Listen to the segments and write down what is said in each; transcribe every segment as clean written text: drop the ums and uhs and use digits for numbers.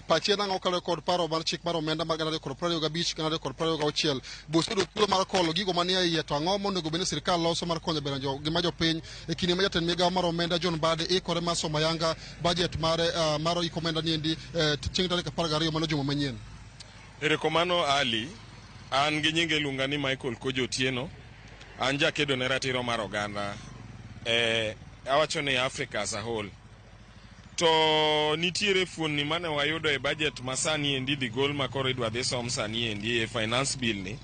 Pache nang'o kaluwore kod paro mar chik mar omenda mar 2025 2026. Boseyudo thuolo mar kolo gigo manie iye to ang'o monego bed ni sirkal loso mar konyo bero ngima jopiny e kinde ma jatend migawo mar omenda John Mbadi ikore mar somo ayanga budget mare mar iko omenda niendi chieng' tarik 12 mano juma manyien. Erokamano Ali, an gi nyinga iluonga ni Michael Kojo Otieno, an jakedo ne ratiro mar oganda e awacho ni Africa as a whole. To nitiere fuonni mane wayudo e budget ma sani endi idhi gol ma koro idwa dhi som sani endi e finance bill ni.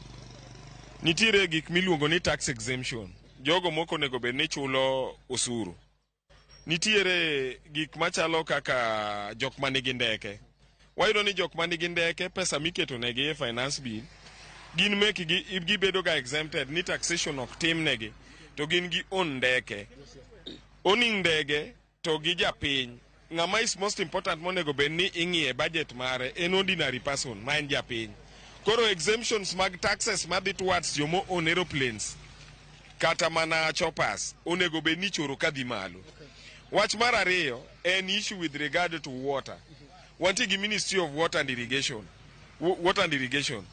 Nitiere gik miluongo ni tax exemption, jogo mok onego bed ni chulo osuru. Nitiere gik machalo kaka jok manigi ndeke. Wayudo ni jok manigi ndeke pesa miketo negi e finance bill gin mekgi gibedo ga exempted ni taxation ok timnegi to gin gi own ndeke. Owning ndege to gi japiny ng'ama is most important monego bed ni ing'iye budget mare en ordinary person ma en japiny. Koro exemptions mag taxes madhi towards jomo own aeroplanes kata mana choppers onego bed ni choro kadhi malo. Wach mar ariyo en issue with regard to water. Wantie gi Ministry of Water and Irrigation. Water and Irrigation.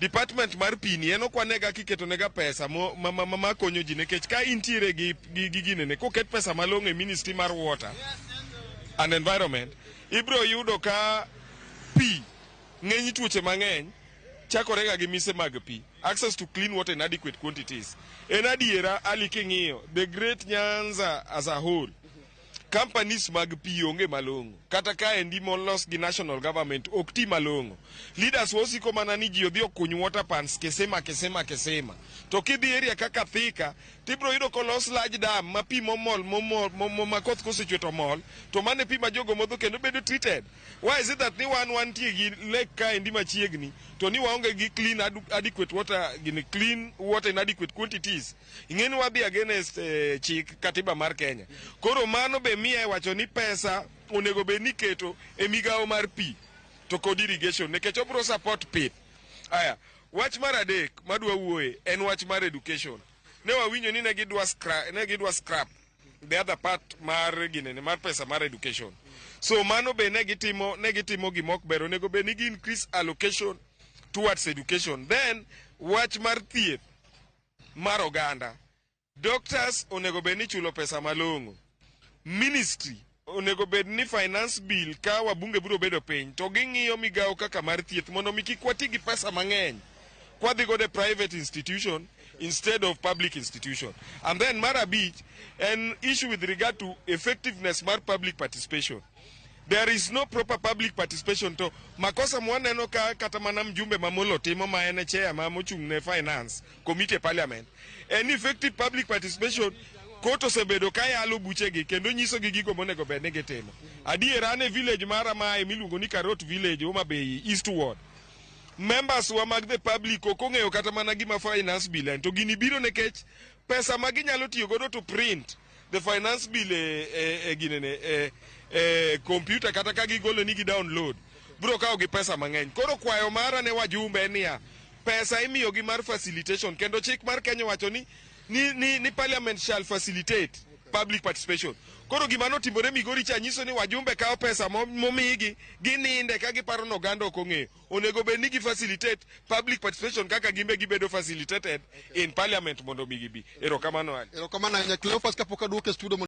Department mar pi ni en ok wanega kiketo nega pesa mo, ma, ma, ma, ma konyo ji nikech ka intiere gi, gi, gi ginene koket pesa malong'o e Ministry mar Water and Environment ibro yudo ka pi ng'eny tuoche mang'eny chakore ga gi mise mag pi access to clean water in adequate quantities en adiera ali king'iyo the great Nyanza as a whole companies mag pi onge malong'o kata ka endi molos gi national government ok ti malong'o leaders wasiko mana ni ji odhi okuny water pans kisima kisima kisima to kidhi area kaka Thika tibro yudo kolos large dam ma pi momol momol ma koth kosechwe to mol to mano e pi ma jogo modho kendo bedo treated. Why is it that ni wan wantie gi lake kaendi machiegni to ni waonge gi clean adequate water gini clean water in adequate quantities? Ing'e ni wadhi against chik katiba mar Kenya. Koro mano be miya wacho ni pesa onego bed ni iketo e migawo mar pi to kod irrigation nikech obro support pith. Aya, wach mar adek madwa wuoye en wach mar education. Ne wawinjo ni ne gidwa scrap the other part mar ginene mar pesa mar education. So mano be ne gitimo gima ok ber. Onego bed ni gi increase allocation towards education. Then wach mar thieth mar oganda. Doctors onego bed ni chulo pesa malong'o. Ministry onego bed ni finance bill ka wabunge biro bedo piny to ging'iyo migawo kaka mar thieth mondo mi kik wati gi pesa mang'eny kwadhi godo e private institution instead of public institution. And then mar abich en issue with regard to effectiveness mar public participation. There is no proper public participation to makosa mwaneno ka kata mana mjumbe ma Molo timo ma en e chair ma mochung' ne finance committee e parliament en effective public participation. Court osebedo ka yalo buchegi kendo nyisogi gigo monego bed ni gitimo. Adiera an e village mara mae miluongo ni Karot Village, Homa Bay East Ward. Members wa mag the public ok ong'eyo kata mana gima finance bill en to gini biro nikech pesa ma ginyalo tiyo godo to print the finance bill e ginene e computer kata ka gigolo ni gi download biro kawo gi pesa mang'eny. Koro kwayo mara ne wajumbe en niya, pesa imiyogi mar facilitation kendo chik mar Kenya wacho ni parliament shall facilitate public participation. Koro gima notimore Migori cha nyiso ni wajumbe kawo pesa momigi gininde ka giparo ni oganda ok ong'eyo. Onego bed ni gi facilitate public participation kaka gimbe gibedo facilitated in parliament mondo mi gibi. Erokamano Ali. Erokamano ahinya Cleophas kapok aduoke e studio.